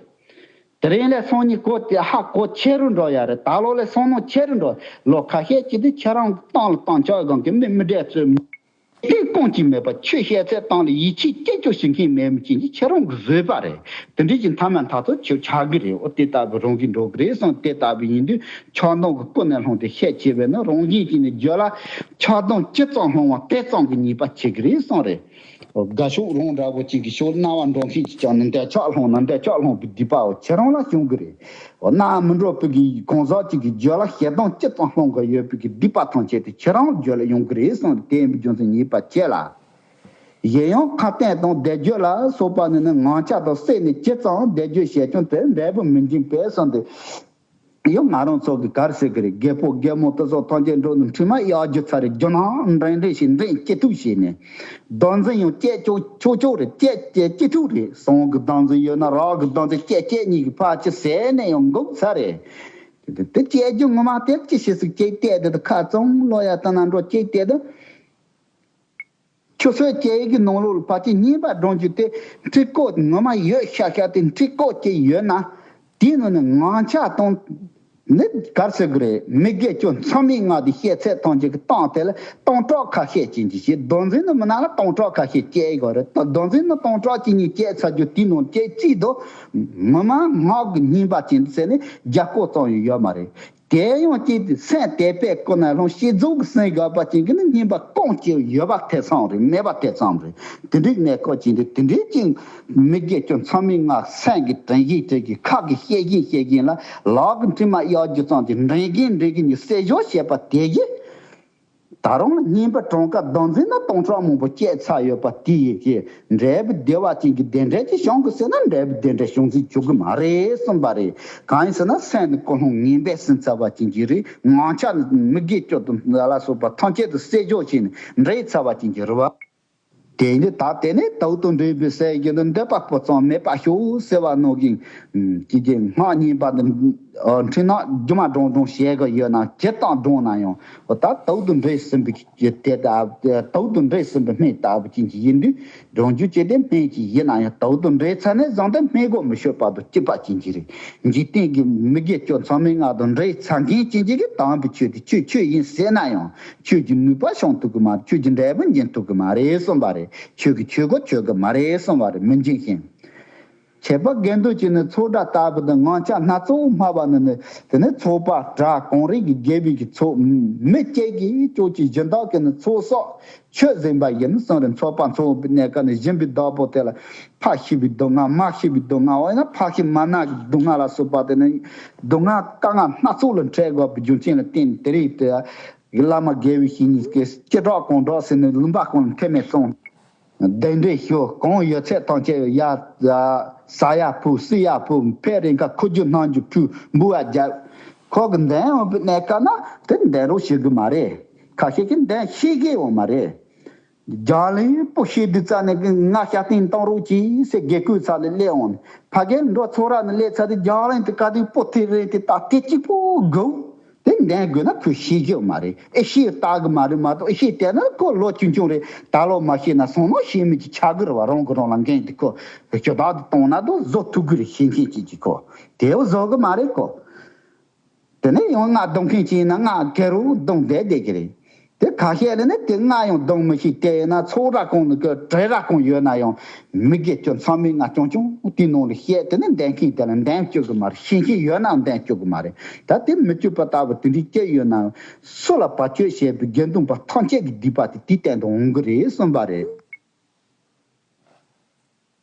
དེ་རིང་ལས་སང་ཉིན་གོ་དེ་ཧ་གོ་ཆེ་རུ་འགྲོ་ཡ་རེད། ད་ལོ་ལས་སང་ཉིན་ཆེ་རུ་འགྲོ། ལོ་ཁ་ཤས་ཅིག་དེ་ཁྱེད་རང་གི་གཏམ་ལ་གཏམ་ཆག་གང་གི་མི་མི་འདྲ་ཚོད། དེ་རྐང་གཅིག་མེད་པ་ཆོས་བཤད་ཚད་སྟངས་ལ་ཡིད་ཆེས་སྐྱེ་སྐྱོ་བྱེད་མཁན་མེད་མི་ཅན་གྱི་ཁྱེད་རང་གི་བཟོས་པ་རེད། དེ་འདྲའི་ཅིག་མཐའ་མ་མཐའ་ཐོག་ཆོས་ཆགས་ཀྱི་རེད། འོ་དེ་ལྟ་བུ་རང་བཞིན་འགྲོ་གི་རེད་བསམ། དེ་ལྟ་བུ་ཡིན་དུས་ཆགས་སྡང་གི་ཀུན་ནས་བསླངས་ཏེ་བཤད་བྱས་པས་ན་རང་བཞིན་གྱིས་ནི་རྒྱུད་ལ་ཆགས་སྡང་ཅི་ཙམ་སློང་བ་དེ་ཙམ་གྱི་ཉེས་པ་ཆེ་གི་རེད་བསམ་རེད། དགའ་ཕྱོགས་རང་འདྲ་བོ་ཅན་གྱི་ཕྱོགས་སྣང་བ་འགྲོ་མཁན་གྱི་ཀྱང་ནི་འདོད་ཆགས་སློང་ན་འདོད་ཆགས་སློང་བའི་སྡིག་པའོ་ཁྱེད་རང་ལ་བྱུང་གི་རེད། འོ་ན་མི་འགྲོ་བུ་གི་གང་ཟག་ཅིག་གི་རྒྱུད་ལ་ཞེ་སྡང་ཅི་ཙམ་སློང་གི་ཡོད་པའི་གི་སྡིག་པ་ཐམས་ཅད་དེ་ཁྱེད་རང་རྒྱུད་ལ་ཡོང་གི་རེད་གསུངས་ཏེ་དེ་ཡིན་པའི་རྒྱུ་མཚན་ཉེས་པ་བྱེད་ལ། གཞན་ཡང་ཁ་བསྟན་དང་བཟླས་བརྗོད་ལ་སོགས་པ་ནི་ནི་ངང་ཆ་དང་སྲེད་ནས་ཇི་ཙམ་བཟླས་བརྗོད་བྱས་ཀྱང་དེ་འབྲས་བུ་མི་འབྱིན་པས་གསུངས་ཏེ། ཡང་ང་རང་ཚོ་གི་གར་ཟེར་གི་རེད། རྒད་པོ་རྒད་མོ་དེ་ཚོ་ཐམས་ཅད་འགྲོ་ནས་འཕྲིན་མ་གཡར་རྒྱུ་ཚར་རེད། རྒྱུ་ནང་འདྲེན་འདྲེན་ཞིག་འདྲེན་སྐྱིད་ཐུབ་བྱས་ནས། བདག་འཛིན་ཡང་སྐྱེ་ཆོག་ཆོག་ཆོག་རེད། སྐྱེ་སྐྱེ་སྐྱིད་ཐུབ་རེད། སང་གི་བདག་འཛིན་ཡོད་ན་རག་གི་བདག་འཛིན་སྐྱེ་སྐྱེ་གཉིས་ཀྱི་ཕར་ཅི་ཟེར་ནས་ཡང་འགུག་ཚར་རེད། དེ་དེ་སྐྱེ་རྒྱུ་ངོ་མ་དེ་ཅི་ཞིག་སུ་སྐྱེ་བལྟས་དེ་དུ་ཁ་ཙོང་ལོ་ཡ་ལྟ་ན་འགྲོ་སྐྱེ་བལྟས་དུ། ཆུ་ཚོད་བཅུ་ཡི་གི་ནང་ལོགས་ལ་ཕལ་ཆེར་རྙིང་པ་སྒྲུང་རྒྱུ་དེ་འཁྲིག་སྐོར་ངོ་མ་ཡོད་ཤག་ཤག་དེ་འཁྲིག་སྐོར་གྱི་ཡོད་ན། དེའི་ནང་ནས་ངང་ཆ་དང་། ནི་གར་ཟེར་གི་རེད། མི་དགེ་བཅུ་མཚམས་མེད་ལྔ་དེ་བཤད་ཚད་ཐམས་ཅད་ཀྱི་སྟངས་དེ་ལ་སྟོང་ཕྲག་ཁ་ཤས་ཅན་གྱི་ཞེས་བདག་འཛིན་ནི་མི་ན་ལ་སྟོང་ཕྲག་ཁ་ཤས་སྐྱེ་དགོས་རེད། བདག་འཛིན་ནི་སྟོང་ཕྲག་གཅིག་གཉིས་སྐྱེ་ཚར་རྒྱུ་དེའི་ནང་སྐྱེ་རྩིས་དུ་མི་མང་ངག་གི་རྙིང་པ་ཅན་ཟེར་ནས་རྒྱ་སྐོར་ཙམ་ཡང་ཡོད་མ་རེད། དེ་ཡང་གཅིག་སེམས་དད་པས་ཀུན་ནས་བསླངས་ཤེས་རྫོགས་ཀྱི་སེམས་དགག་པ་ཅན་གྱི་ནི་རྙིང་པ་གང་ཅི་ཡོད་པ་དེ་ཙམ་རེད། མེད་པ་དེ་ཙམ་རེད། དེ་འདྲའི་གནས་སྐབས་ཅན་དེ་དེ་འདྲའི་ཅིག་མི་དགེ་བཅུ་མཚམས་མེད་ལྔ་སེམས་ཀྱི་དྲན་བཞིན་དྲན་གྱི་ཁ་གི་བཤད་བཞིན་བཤད་བཞིན་ལ་ལག་གི་འཕྲིན་མ་གཡར་རྒྱུ་ཙམ་གྱི་འདྲེན་གིན་འདྲེན་གིན་གྱི་གསལ་བཞག་བྱས་པ་དེ་གིས། ད་རུང་རྙིང་པ་གྲངས་ཀ་བདག་འཛིན་ན་སྟོང་ཕྲག་མང་པོ་སྐྱེས་ཚར་ཡོད་པ་དེ་ཡིན་གྱི། འབྲས་བུ་བདེ་བ་ཅན་གྱི་བདེ་འབྲས་ཅིག་བྱུང་གི་ཟེར་ན་འབྲས་བུ་བདེ་འབྲས་བྱུང་ཚུལ་བྱུང་གི་མ་རེད་གསུངས་པ་རེད། གང་ཡིན་ཟེར་ན་སེམས་ནི་ཀུན་སློང་ངན་པས་ཟིན་ཚར་བ་ཅན་གྱི་རེད། ངང་ཆ་ནི་མི་དགེ་བཅུ་དང་ལ་སོགས་པ་ཐམས་ཅད་དུ་སེལ་འཇོག་བྱས་ནས་འདྲེས་ཚར་བ་ཅན་གྱི་རེད་བ། དེ་ནི་ད་དེ་ནས་དུག་དང་འདྲེས་པའི་ཟས་ཀྱི་འདོད་པ་སྤུ་ཙམ་མེད་པར་ཤོག་ཟེར་བ་ནང་བཞིན། ཀྱི་ཀྱི་སྔགས་རྙིང་པ་འདི་འཕྲིན་ནག་རྒྱུ་མ་སྒྲོང་སྒྲོང་བྱས་གི་ཡོད་ན་ཇི་ལྟར་སྒྲོང་ན་ཡང་ད་དུག་ཏུ་འདྲེས་ཟིན་པའི་ཀྱི་དེ་ལྟ་དུག་ཏུ་འདྲེས་ཟིན་པའི་སྨན་ལྟ་བུ་ཅན་གྱི་ཡིན་དུས་སྒྲོང་རྒྱུ་ཅི་སྟེ་སྨན་གྱི་ཡིན་ན་ཡང་དུག་ཏུ་འདྲེས་ཚར་ནས་བཟུང་སྟེ་སྨན་གོ་མི་ཤོད་བར་དུ་སྐྱིད་པ་ཅན་གྱི་རེད། འཇིག་རྟེན་གྱི་མི་དགེ་བཅུ་མཚམས་མེད་ལྔ་དང་འདྲེས་ཚར་མཁན་ཅན་གྱི་གི་དམ་པའི་ཆོས་དེ་ཆོས་ཆོས་ཡིན་ཟེར་ན་ཡང་ཆོས་ཀྱི་ནུས་པ་བྱུང་ཐུབ་ཀྱི་མ་རེད། ཆོས་ཀྱི་འབྲས་བུ་འབྱིན་ཐུབ་ཀྱི་མ་རེད་གསུངས་པ་རེད། ཆོས་ཀྱི་ཆོས་གོ་ཆོས་གི་མ་རེད་གསུངས་པ་རེད། མི་འབྱིན་ཞིང་། ཁྱད་པར་དགེ་འདུན་གྱི་ནི་ཚོགས་སྒྲ་ལྟ་བུ་དང་ངང་ཆ་སྣ་ཚོགས་སྨྲ་བ་ནི་ནི་དེ་ནི་ཚོགས་པ་གྲྭ་གངས་རི་གི་དགེ་བའི་གི་ཚོགས་མི་སྐྱེ་གི་ཅོག་ཅིག་སྦྱིན་བདག་གི་ནི་ཚོགས་སོགས་ཆོས་ཟིན་པ་ཡིན་གསུངས་རེད། ཚོགས་པ་ཚོགས་པའི་གནས་སྐབས་ནི་སྦྱིན་པའི་བདག་པོ་དེ་ལ་ཕ་ཤི་བའི་སྡུག་བསྔལ་མ་ཤི་བའི་སྡུག་བསྔལ་འོ་ཡིན་ན་ཕ་ཤི་མ་ན་གི་སྡུག་བསྔལ་ལ་སོགས་པ་དེ་ནི་སྡུག་བསྔལ་དཀའ་ངལ་སྣ་ཚོགས་ལ་འཕྲད་དགོས་པའི་རྒྱུ་མཚན་ལ་བརྟེན་ནས་དེ་རིང་དེ་བླ་མ་དགེ་བའི་བཤེས་གཉེན་གྱིས་སྤྱི་བྲག་གང་བྲག་ཟེར་ནས་ལུང་པ་གང་ལ་ཐེ་མེད་གསུངས། གདན་འདྲེན་ཞུ། གང་ཡོད་ཚད་ཐམས་ཅད་ཡ། ཟ་ཡ་ཕུལ། བསྲི་ཡ་ཕུལ། ཕེབས་རེ་ཁ་ཁུ་རྒྱུ་སྣང་རྒྱུ་ཕུལ། འབུལ་བ་རྒྱབ། ཁོ་གི་འདན་འོང་པའི་གནས་སྐབས་ན་དེ་འདན་རོགས་བྱེད་གི་མ་རེད། ཁ་ཤས་ཀྱིས་འདན་ཤེས་གི་ཡོད་མ་རེད། རྒྱ་གླིང་པོ་ཤེས་དུས་ཙ་ནས་ང་ཤ་སྟེང་བཏང་རོགས་གྱིས་ཟེར་དགེ་བསྐོས་ཚར་ལས་སླེབས་འོང་ནས། ཕ་གིར་འགྲོ་ཚོ་ར་ནས་སླེབས་ཚར་དུས་རྒྱ་གླིང་དུ་ག་དུས་པོ་ཐེ་རེ་དེ་ད་དེ་གཅིག་པོ་དགོས། དེ་འདན་དགོས་ན་ཁོས་ཤེས་རྒྱུ་མ་རེད། ཨེ་ཤེས་ལྟ་གི་མ་རེད་མ་གཏོགས། ཨེ་ཤེས་བལྟས་ན་ཁོ་ལོ་ཆུང་ཆུང་རེད། ད་ལོ་མ་ཤེས་ན་སོང་ནོ་ཤེས་མི་གི་ཆ་གི་རེད་བ། རང་གི་རང་ལ་འགན་དེ་ཁོ་ཁྱོད་བདག་དུ་གཏོང་ན་དུ་བཟོ་ཐུབ་གི་རེད། ཤེས་མཁན་ཅིག་གིས་ཁོ་དེ་བཟོ་གི་མ་རེད་ཁོ། དེ་ནས་ཡང་ང་རྡུང་མཁན་ཅིག་ཡིན་ན་ང་ཁེར་རོ་རྡུང་བསྡད་བསྡད་ཀྱི་རེད། དེ་ཁ་ཤས་ལ་ནི་དེ་ང་ཡང་རྡུང་མི་ཤེས། དེ་ཡིན་ན་ཚོགས་ར་གང་ནི་གི་གྲལ་ར་གང་ཡོད་ན་ཡང་མི་དགེ་སྐྱོན་ཚང་མས་ང་རྐྱང་རྐྱང་དེའི་ནང་ལ་བཤད། དེ་ནི་འདན་མཁན་དེ་ལ་འདན་སྐྱོ་གི་མ་རེད། ཤེས་མཁན་ཡོད་ན་འདན་སྐྱོ་གི་མ་རེད། ད་དེ་མི་སྐྱོ་པ་ལྟ་བུ་དེ་འདྲའི་སྐྱེ་ཡོད་ན་ཡང་སུ་ལ་བར་ཆད་བྱས་པའི་དགེ་འདུན་པ་ཐམས་ཅད་ཀྱི་སྡིག་པ་དེ་དེའི་སྟེང་དུ་འོང་གི་རེད་གསུངས་པ་རེད།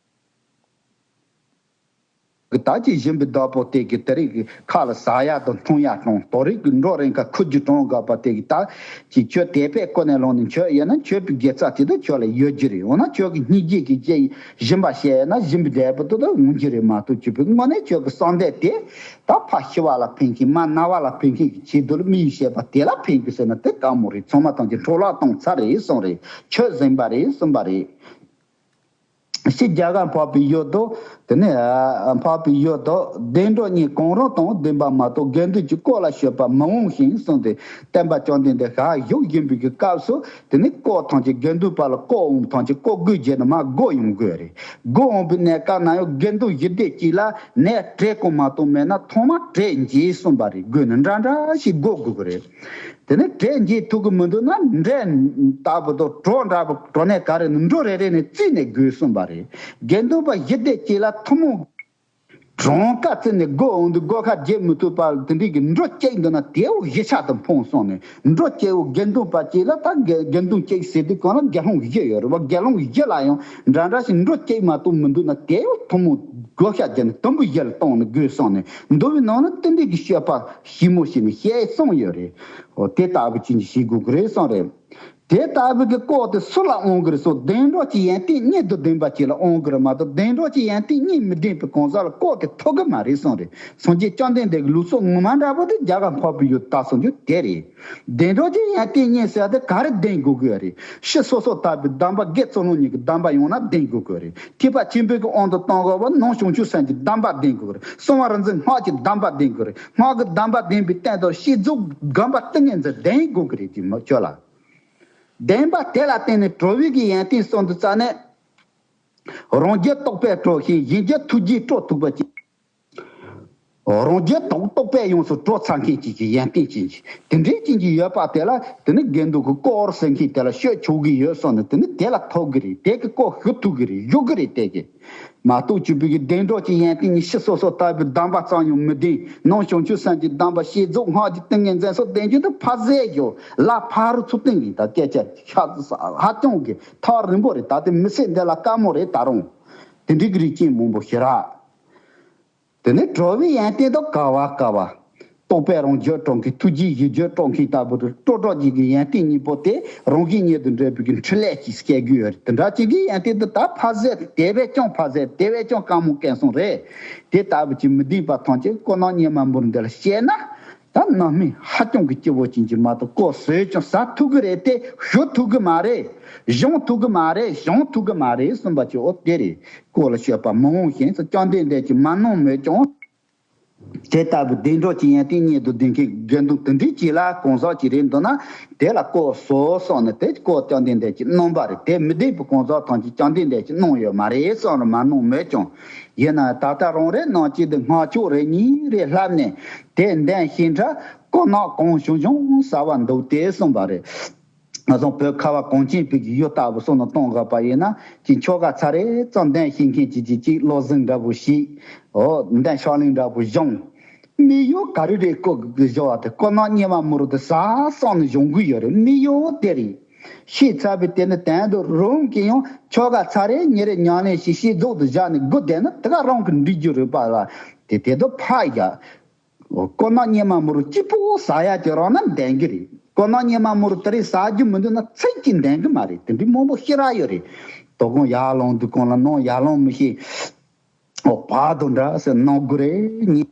གི་ད་ཅི་བཞིན་པའི་བདག་པོ་དེ་གི་དེ་རིགས་ཀྱི་ཁ་ལ་ཟ་ཡ་དང་འཐུང་ཡ་གྲོང་དོ་རིགས་ཀྱི་འགྲོ་རིང་ཁ་ཁུ་རྒྱུ་གྲོང་དགའ་པ་དེ་གི་ད་ཅི་ཁྱོད་དད་པས་ཀོ་ནས་ལོང་ནས་མཆོད་ཡོད་ན་མཆོད་པའི་དགེ་རྩ་དེ་ད་ཁྱོད་ལ་ཡོད་རྒྱུ་རེད། འོ་ན་ཁྱོད་ཀྱི་སྙིང་རྗེ་གི་རྗེས་སྦྱིན་པ་བྱས་ཡོད་ན་སྦྱིན་པའི་འབྲས་བུ་དེ་ད་འོང་རྒྱུ་རེད་མ་གཏོགས། སྤྱི་པའི་དངོས་གནས་ཁྱོད་ཀྱི་བསམ་པ་དེ་ད་ཕ་ཤི་བ་ལ་ཕན་མཁན་མ་ན་བ་ལ་ཕན་མཁན་གྱི་ཆེད་དུ་ལ་དམིགས་ཡུལ་བྱས་པ་དེ་ལ་ཕན་གི་ཟེར་ན་དེ་དཀའ་མོ་རེད། ཚང་མ་ཐམས་ཅད་འཕྲོ་བརླག་བཏང་ཚར་རེད་གསུངས་རེད། ཆོས་ཟིན་པ་རེད་གསུངས་པ་རེད། ཕྱི་རྒྱ་གར་འཕགས་པའི་ཡུལ་དུ། དེ་ནས་ཨ་འཕགས་པའི་ཡུལ་དུ་བདེ་འགྲོ་གཉིས་གང་རུང་དང་ལྡན་པ་མ་གཏོགས་དགེ་འདུན་གྱི་བཀོད་ལ་སྤྱོད་པ་མི་འོང་ཞིང་གསུངས་ཏེ། སྟོན་པ་བཅོམ་ལྡན་འདས་ཞལ་བཞུགས་བཞིན་པའི་གི་སྐབས་སུ་དེ་ནས་བཀོད་ཐམས་ཅད་དགེ་འདུན་པ་ལ་བཀོད་འོང་ཐམས་ཅད་བཀོད་དགོས་བྱས་ནས་མར་སྒོ་ཡོང་དགོས་རེད། སྒོ་འོང་པའི་གནས་སྐབས་ན་ཡང་དགེ་འདུན་བཞི་སྡེ་གཅིག་ལ་ནས་གྲལ་གང་མ་གཏོགས་མེད་ན་ཐོག་མར་གྲལ་འགྱེལ་གསུངས་པ་རེད། སྒོ་ནས་འདྲ་འདྲ་ཞིག་སྒོ་དགོས་ཀྱི་རེད། དེ་ནས་གྲལ་འགྱེལ་ཐུབ་ཀྱི་མི་འདུག་ན་འདྲེ་ལྟ་བུ་དང་གྲོག་འདྲ་བུ་གྲོ་ནས་ག་རེ་ནི་འགྲོ་རེ་རེ་ནས་རྩིས་ནས་དགོས་གསུངས་པ་རེད། དགེ་འདུན་པ་བཞི་སྡེ་གཅིག་ལ་ཐུན་མོང་གྲངས་ཀ་བརྩིས་ནས་སྒོ་འོང་དུས་སྒོ་ཁ་འབྱེད་མི་ཐུབ་པ་དེ་འདྲའི་གི་འགྲོ་སྐྱེས་འདུག་ན་དེའུ་གཞིས་ཆགས་དུ་འཕངས་སོང་ནས་འགྲོ་སྐྱེས་བོ་དགེ་འདུན་པ་གཅིག་ལ་ད་དགེ་དགེ་འདུན་གཅིག་ཟེར་དུས་གང་ལ་དགེ་སློང་བཞི་ཡོད་རེད་བ། དགེ་སློང་བཞི་ལ་ཡང་འདྲ་འདྲ་ཞིག་འགྲོ་སྐྱེས་མ་གཏོགས་མི་འདུག་ན་དེའུ་ཐུན་མོང་བགོ་བཤའ་བརྒྱབ་ནས་དུམ་བུ་བཞི་ལ་གཏོང་ནས་དགོས་སོང་ནས་འདུལ་བའི་ནང་ན་དེ་འདྲའི་གི་སྤྱོད་པ་ཞིབ་མོ་ཞིག་ནས་བཤད་གསུངས་ཡོད་རེད། འོ་དེ་ལྟ་བུ་ཅན་གྱི་ཞིག་དགོས་ཀྱི་རེད་གསུངས་རེད། དེ་ལྟ་བུ་གི་སྐོར་དེ་སུ་ལ་འོང་གི་རེད་སོགས་བདེན་གྲོགས་ཀྱི་ཡོན་ཏན་གཉིས་དང་ལྡན་པ་ཅིག་ལ་འོང་གི་རེད་མ་གཏོགས་བདེན་གྲོགས་ཀྱི་ཡོན་ཏན་གཉིས་མི་ལྡན་པའི་གང་ཟག་ལ་སྐོར་དེ་ཐོབ་གི་མ་རེད་གསུངས་རེད། སངས་རྒྱས་བཅོམ་ལྡན་འདས་ཀྱི་ལུགས་སྲོལ་ངོ་མ་འདྲ་པོ་དེ་རྒྱ་གར་འཕགས་པའི་ཡུལ་ལྟ་སོང་རྒྱུ་དེ་རེད། བདེན་གྲོགས་ཀྱི་ཡོན་ཏན་གཉིས་ཟེར་དེ་ག་རེ་ལྡན་དགོས་ཀྱི་རེད། ཕྱི་སོ་སོ་ལྟ་བུའི་སྡོམ་པ་དགེ་ཚུལ་སློང་གཉིས་ཀྱི་སྡོམ་པ་ཡང་ན་ལྡན་དགོས་ཀྱི་རེད། ཐེག་པ་ཆེན་པོའི་གི་དབང་དུ་གཏོང་དགོས་པ་ནང་བྱང་ཆུབ་སེམས་ཀྱི་སྡོམ་པ་ལྡན་དགོས་ཀྱི་རེད། གསང་བ་རིག་འཛིན་སྔགས་ཀྱི་སྡོམ་པ་ལྡན་དགོས་རེད། སྔགས་ཀྱི་སྡོམ་པ་ལྡན་པའི་སྟེང་དུ་བསྐྱེད་རྫོགས་སྒོམ་པ་ཏིང་ངེ་འཛིན་ལྡན་དགོས་ཀྱི་རེད། དེ་མི་ཁྱོད་ལ། བདེན་པ་དེ་ལ་བརྟེན་ནས་གྲོལ་བའི་གི་ཡོན་ཏན་གསུམ་དུ་རྩ་ནས། རང་རྒྱུད་རྟོགས་པས་གྲོལ་ཞིང་གཞན་རྒྱུད་ཐུགས་རྗེས་སྤྲོ་ཐུབ་པ་ཅིག་རང་རྒྱུད་རྟོགས་རྟོགས་པས་ཡོངས་སུ་གྲོལ་ཚར་མཁན་ཅིག་གི་ཡོན་ཏན་ཅན་གྱི་དེ་འདྲའི་ཅན་གྱི་ཡོད་པ་དེ་ལ་དེ་ནི་དགེ་འདུན་གྱི་སྐོར་ཟེར་མཁན་དེ་ལ་ཤོད་ཆོག་གི་ཡོད་སོགས་ནི་དེ་ནི་དེ་ལ་ཐོབ་གི་རེད། དེ་གི་སྐོར་ཞུ་ཐུབ་གི་རེད། ཞུ་གི་རེད། དེ་གི་མ་གཏོགས་བཅུ་པའི་གི་བདེན་གྲོགས་ཀྱི་ཡོན་ཏན་གཉིས་ཕྱི་སོ་སོ་ལྟ་བུའི་སྡོམ་པ་ཙམ་ཡང་མི་ལྡན། ནང་བྱང་ཆུབ་སེམས་ཀྱི་སྡོམ་པ་བསྐྱེད་རྫོགས་སྔགས་ཀྱི་ཏིང་ངེ་འཛིན་སོགས་ལྡན་རྒྱུ་དེ་ཕ་ཟད་ཞོ་ལ་ཕ་རུ་ཚུལ་ཏིང་གི་ད་སྐད་ཆ་ཤ་ཧ་ཅང་གི་ཐག་རིང་པོ་རེད། ད་དེ་མི་ཚེ་འདི་ལ་དཀའ་མོ་རེད། ད་རུང་དེ་འདྲའི་གི་རིགས་ཅན་མང་པོ་ཞེ་དྲག་དེ་ནས་གྲོལ་བའི་ཡོན་ཏན་དང་དགའ་བ་དགའ་བ། རྟོགས་པས་རང་རྒྱུད་གྲོལ་མཁན་ཐུགས་རྗེས་གཞན་རྒྱུད་གྲོལ་མཁན་ལྟ་བུ་དུ་སྤྲོ་གྲོགས་ཀྱི་གི་ཡོན་ཏན་གཉིས་པོ་དེ་རང་བཞིན་ཉིད་དུ་འབྲེལ་བའི་གི་འཕྲིན་ལས་ཀྱིས་སྐྱེ་དགོས་ཡོད་རེད། དེ་འདྲ་ཅིག་གི་ཡོན་ཏན་དུ་ད་ཕ་ཟད་དེ་བས་ཀྱང་ཕ་ཟད་དེ་བས་ཀྱང་དཀའ་མོ་སྐལ་སོང་རེད། དེ་ལྟ་བུ་ཅིག་མི་ལྡན་པ་ཐམས་ཅད་ཀོ་ནག་གཉེར་མ་མུར་འདི་ལ་སྐྱེས་ན། ད་རྣམ་སྨིན་ཧ་ཅང་གི་སྐྱིད་པོ་ཅན་གྱི་མ་གཏོགས་ཀོ་ཟོས་ཀྱང་ཟ་ཐུབ་གི་རེད་དེ་ཞུ་ཐུབ་གི་མ་རེད། གཞུང་ཐུབ་གི་མ་རེད། གཞུང་ཐུབ་གི་མ་རེད་གསུངས་པ་ཅིག་འོ་དེ་རེད། ཀོ་ལ་སྤྱོད་པ་མི་འོང་ཞིང་སོ་བཅོམ་ལྡན་འདས་ཀྱིས་མ་གནང་མོད་ཀྱང་། དེ་ལྟ་བུའི་བདེན་གྲོགས་ཀྱི་ཡོན་ཏན་གཉིས་དང་ལྡན་མཁན་དགེ་འདུན་དེ་འདྲའི་ཅིག་ལ་གང་ཟག་ཅིག་རེད་འདུག་ན་དེ་ལ་ཀོ་ཟོས་སོགས་ནི་དེ་ཀོ་བཅོམ་ལྡན་འདས་ཀྱིས་གནང་བ་རེད། དེ་མི་ལྡན་པའི་གང་ཟག་ཐམས་ཅད་བཅོམ་ལྡན་འདས་ཀྱིས་གནང་ཡོད་མ་རེད་གསུངས་རུང་མ་གནང་མོད་ཀྱང་། ཡིན་ན་ད་ལྟ་རང་རེ་ནང་གཅིག་ཏུ་སྔགས་ཆོས་རེ་གཉིས་རེ་ལྷབ་ནས་དེ་འདོན་ཤེས་འདྲ་ཀོ་ནག་གང་བྱུང་བྱུང་ཟ་བ་འདུག་སྟེ་གསུངས་པ་རེད། ང་ཚོ་བོད་ཁ་བ་གངས་ཅན་པའི་གི་ཡུལ་ལྟ་བུ་སོགས་ནང་གཏོང་དགོས་པ་ཡིན་ན་ཅིག་ཆོ་ག་ཚར་རེ་ཙམ་འདོན་ཤེས་མཁན་གྱི་ཅིག་ཅིག་བློ་གཟིངས་འདྲ་པོ་ཞིག་འོ་འདོན་ཕྱག་ལེན་འདྲ་པོ་སྦྱོང་། དམིགས་ཡུལ་ག་རེ་རེད་ཀོ་གི་བཞག་པ་དེ་ཀོ་ནག་གཉེར་མ་མུར་དེ་ཟ་སོང་ནས་སྦྱོང་གི་ཡོད་རེད། དམིགས་ཡུལ་དེ་རེད། ཤེས་ཚར་བའི་དེ་ནི་དོན་དུ་རུང་གི་ཡང་ཆོ་ག་ཚར་རེ་ཉིན་རེ་ཉམས་ལེན་ཞིག་ཤེས་རྫོགས་དུ་བཞག་ནས་སྒུག་བསྡད་ན་དེ་ག་རང་གི་འགྲིག་རྒྱུ་རེད་པ་ལ། དེ་དེ་དུ་ཕ་ཡ། ཀོ་ནག་གཉེར་མ་མུར་སྐྱིད་པོ་ཟ་ཡ་དེ་རང་ན་འདོན་གི་རེད། ཀོ་ནག་གཉེར་མ་མུར་དེ་རིང་ཟ་རྒྱུ་མི་འདུག་ན་ཚིག་གཅིག་འདོན་གི་མ་རེད། དེ་འདྲའི་མང་པོ་ཤི་ར་ཡོད་རེད། དོ་དགོང་ཡར་ལངས་དུས་གང་ལ་ནང་ཡར་ལངས་མི་ཤེས། འོ་བག་དང་འདྲ་ཟེར་ནང་དགོས་རེད་ཉིན།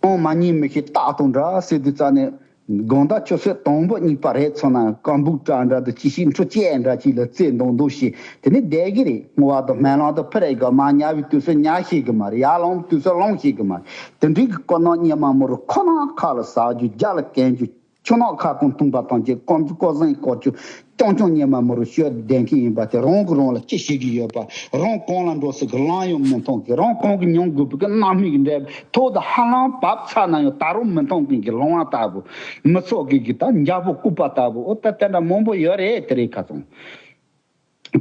ནང་མ་ཉིན་མི་ཤེས་རྟགས་དང་འདྲ་ཟེར་དུས་ཙ་ནས་ དགོང་དག་ཆུ་ཚོད་དང་པོ་གཉིས་པ་རེད་ཚོད་ན་ཀ་འབུག་གྲ་འདྲ་དུ་ཅི་ཞིག་འཕྲུ་ཅེ་འདྲ་ཅིག་ལ་རྩེ་འདོང་འདོང་ཞིག་དེ་ནི་བསྡད་གི་རེད། བསྔོ་བ་དང་སྨོན་ལམ་དང་ཕུ་རེ་ག་མ་ཉལ་བའི་དུས་སུ་ཉལ་ཤེས་གི་མ་རེད། ཡར་ལངས་དུས་སུ་ལངས་ཤེས་གི་མ་རེད། དེ་འདྲའི་གི་ཀོ་ནག་ཉི་མ་མོ་རུ་ཁོ་ན་ཁ་ལ་ཟ་རྒྱུ་རྒྱ་ལ་གན་རྒྱུ། ཆུ་ནག་ཁ་སྐོང་འཐུང་པ་དང་བཅས་ཀོམ་ཅུ་ཀོ་ཟན་ཀོ་ཅུ་ཅོང་ཅོང་ཉི་མ་མོ་རུ་ཤོད་བསྡད་མཁན་ཡིན་པ་དེ་རང་གི་རང་ལ་ཅི་ཤེས་གི་ཡོད་པ། རང་གང་ལ་འགྲོ་སྲིད་གི་ལམ་ཡང་མི་མཐོང་གི། རང་གང་གི་མྱོང་དགོས་པའི་གི་རྣམ་སྨིན་གི་འདྲེ་ཐོག་ཏུ་ཧ་ལམ་བབས་ཚར་ན་ཡང་ད་རུང་མི་མཐོང་མཁན་གི་ལོང་བ་ལྟ་བུ། མི་ཚོགས་ཀྱི་གི་ད་འཇའ་པོ་ལྐུགས་པ་ལྟ་བུ། ཨོ་ད་དེ་འདྲ་མང་པོ་ཡོད་རེད། དེ་རེད་ཁ་སང་།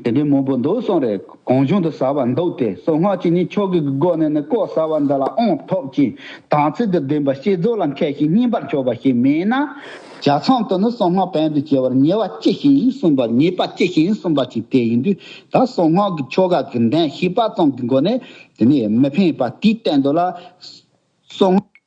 དེ་འདྲའི་མང་པོ་འདུག་སོང་རེད། གང་བྱུང་དུ་ཟ་བ་འདུག་སྟེ། སོ་སྔགས་ཀྱི་ནི་ཆོ་གའི་སྒོ་ནས་ནི་ལྐོག་ཟ་བ་འདི་ལ་དབང་ཐོབ་ཅིང་དམ་ཚིག་ཏུ་ལྡན་པ་བསྐྱེད་རྫོགས་ལ་མཁས་ཤིང་སྙན་པར་ཕྱོགས་པ་ཞིག་མིན་ན། བྱ་ཚང་དུ་ནི་སོ་སྔགས་བོན་དུ་བྱེད་པར་ཉེས་པ་ཅི་ཞིག་ཡིན་གསུངས་པ། ཉེས་པ་ཅི་ཞིག་ཡིན་གསུངས་པ་ཅིག་དེ་ཡིན་དུས། ད་སོ་སྔགས་ཀྱི་ཆོ་ག་གི་འདོན་ཤེས་པ་ཙམ་གྱི་སྒོ་ནས་དེ་ནི་མི་ཕན་པ་དེའི་སྟེང་དུ་ལ། སོ་སྔགས་